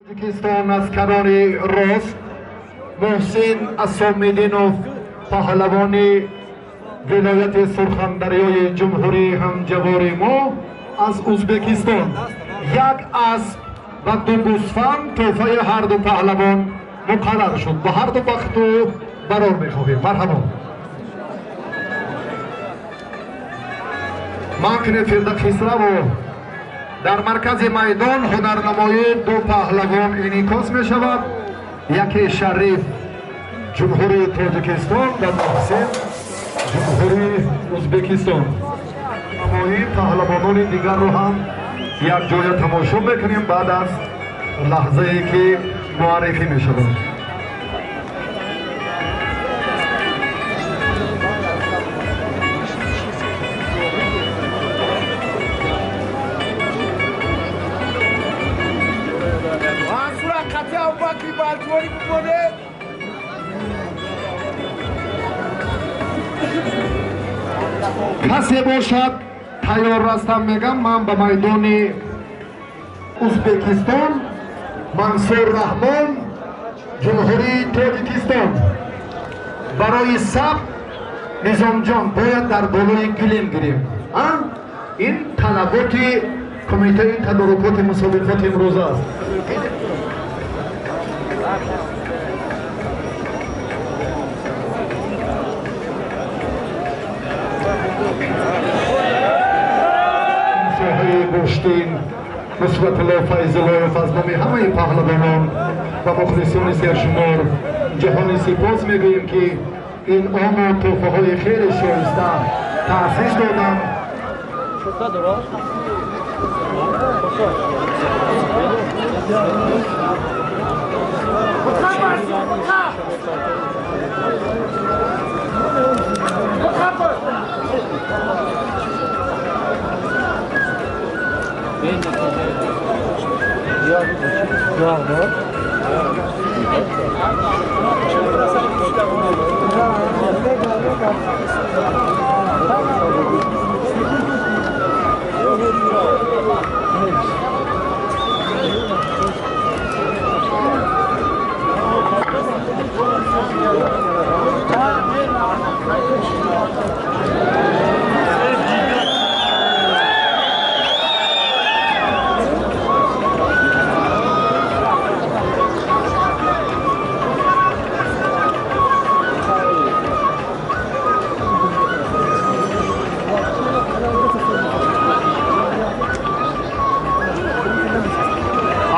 Тоҷикистон аз канори рост Муҳсин Асомиддинов, паҳлавони вилояти Сурхандарёи ҷумҳурии ҳамҷавори мо аз Узбекистон. Як асп ва ду гӯсфанд тӯҳфаи ҳарду паҳлавон муқаррар шуд. Ба ҳарду бахту барор мехоҳем. Марҳабо. Макне Фирда Хисраву дар маркази майдон ҳунарнамоии ду паҳлавон инъикос мешавад. Яке Шариф ҷумҳурии Тоҷикистон ва Муҳсин ҷумҳурии Узбекистон. Намоии паҳлавонони дигарро ҳам якҷоя тамошо мекунем баъд аз лаҳзае ки муаррифӣ мешаванд. Касе бошад тайёр ҳастам, мегам ман ба майдони Узбекистон Мансур Раҳмон ҷумҳурии Тоҷикистон. Барои сабт Низомҷон бояд дар болои гилем гирем. Ин талаботи кумитаи тадорукоти мусобиқоти имрӯза аст. Соҳаи гӯштин Нусратулло Файзуллоев аз номи ҳамаи паҳлавонон ва мухлисони сершумор ҷаҳони сипос мегӯем, ки ин ому тӯҳфаҳои хеле шоиста таъсис доданд.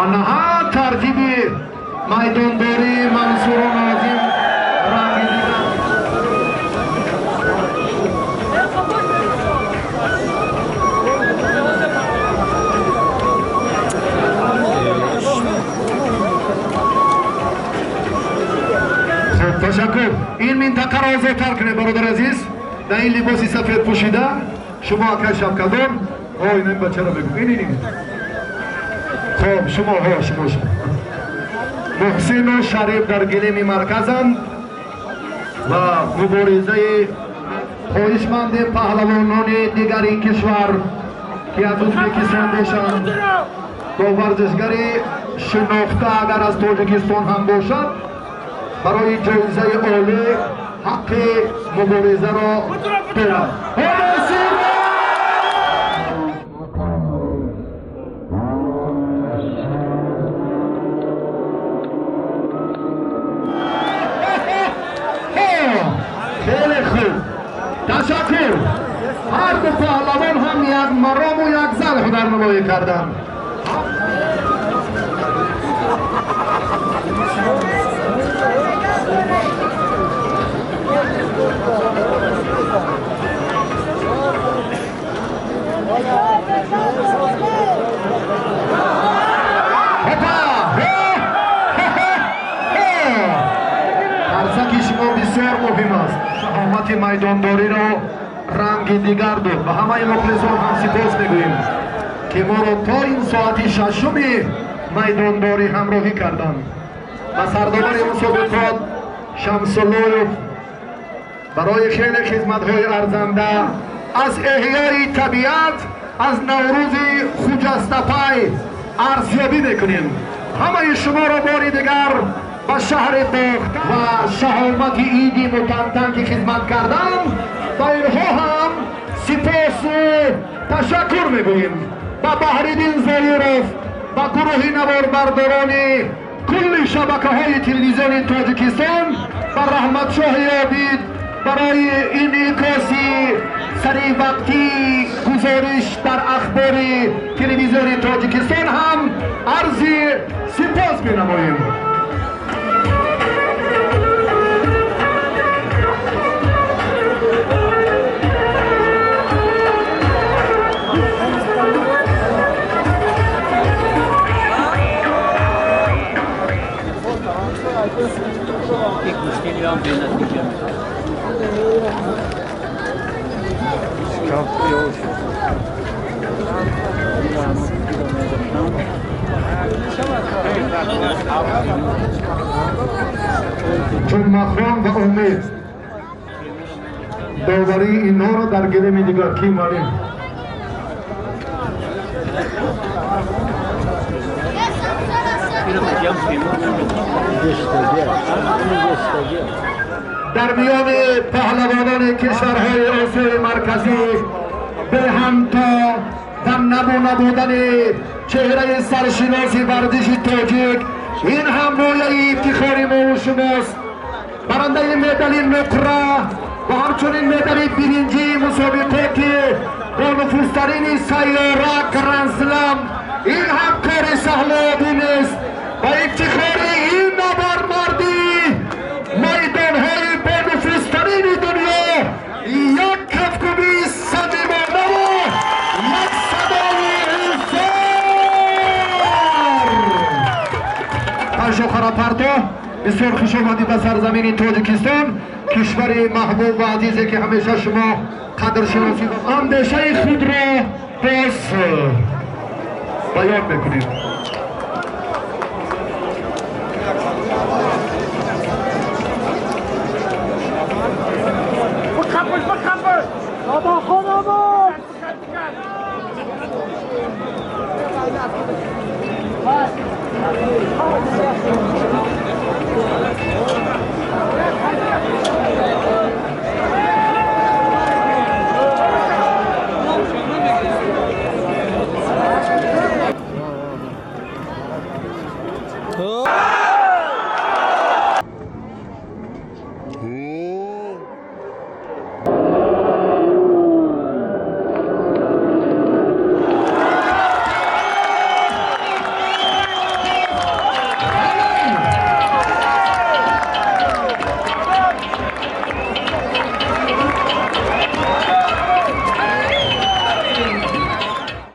Анҳа тартиби майдондории Мансурон Азим ранги дигар. Хуб, ташаккур. Ин минтақаро озодтар кунед, бародар азиз. Дар ин либоси сафед пӯшида шумо акай шавкадор. Ин бачаро бигӯ. Ин хоб, шумо ҳо, шумо шумо. Муҳсину Шариф дар гилеми марказанд ва муборизаи хоҳишманди паҳлавонони дигари кишвар, ки аз Узбекистон бошанд, бо варзишгари шинохта агар аз Тоҷикистон ҳам бошад, барои ҷоизаи олӣ ҳаққи муборизаро дорад. Хеле хуб, ташаккур. Ҳар ду паҳлавон ҳам як марому як зан ҳунарнамоӣ карданд. Қарсаки шумо бисёр муҳим аст. Шаҳомати майдондориро ранги дигар дод. Ба ҳамаи мухлисон ҳам сипос мегӯем, ки моро то ин соати шашуми майдондорӣ ҳамроҳӣ карданд. Ба сардовари мусобиқот Шамсуллоев барои хеле хизматҳои арзанда аз эҳёи табиат аз Наврӯзи Хуҷастапай арзёбӣ мекунем. Ҳамаи шуморо бори дигар ба шаҳри Бохтар ва шаҳомати иди мутантан ки хизмат кардан, ба инҳо ҳам сипосу ташаккур мегӯем. Ба Баҳриддин Зоиров, ба гурӯҳи наворбардорони кулли шабакаҳои телевизиони Тоҷикистон, ба Раҳматшоҳи Обид барои инъикоси саривақтии гузориш дар ахбори телевизиони Тоҷикистон ҳам арзи сипос менамоем. Ҷумъахон ва Умед доварии инҳоро дар гиреми дигар ки марем. Дар миёни паҳлавонони кишварҳои Осиёи Марказӣ беҳамто ва намуна будани чеҳраи саршиноси варзиши тоҷик, ин ҳам мояи ифтихори мову шумост. Барандаи медали нуқра ва ҳамчунин медали биринҷии мусобиқоти бонуфузтарини сайёра Гранд-Слам, ин ҳам кори саҳлуоддӣ нест. Ба ифтихори ин набармарди майдонҳои бонуфузтарини дунё як кафкӯбии самимонаву як садои ҳисор. Панҷохарапарто, бисёр хуш омадӣ ба сарзамини Тоҷикистон, кишвари маҳбуб ва азизе ки ҳамеша шумо қадршиносӣ ва андешаи худро боз баён мекунед. Oh.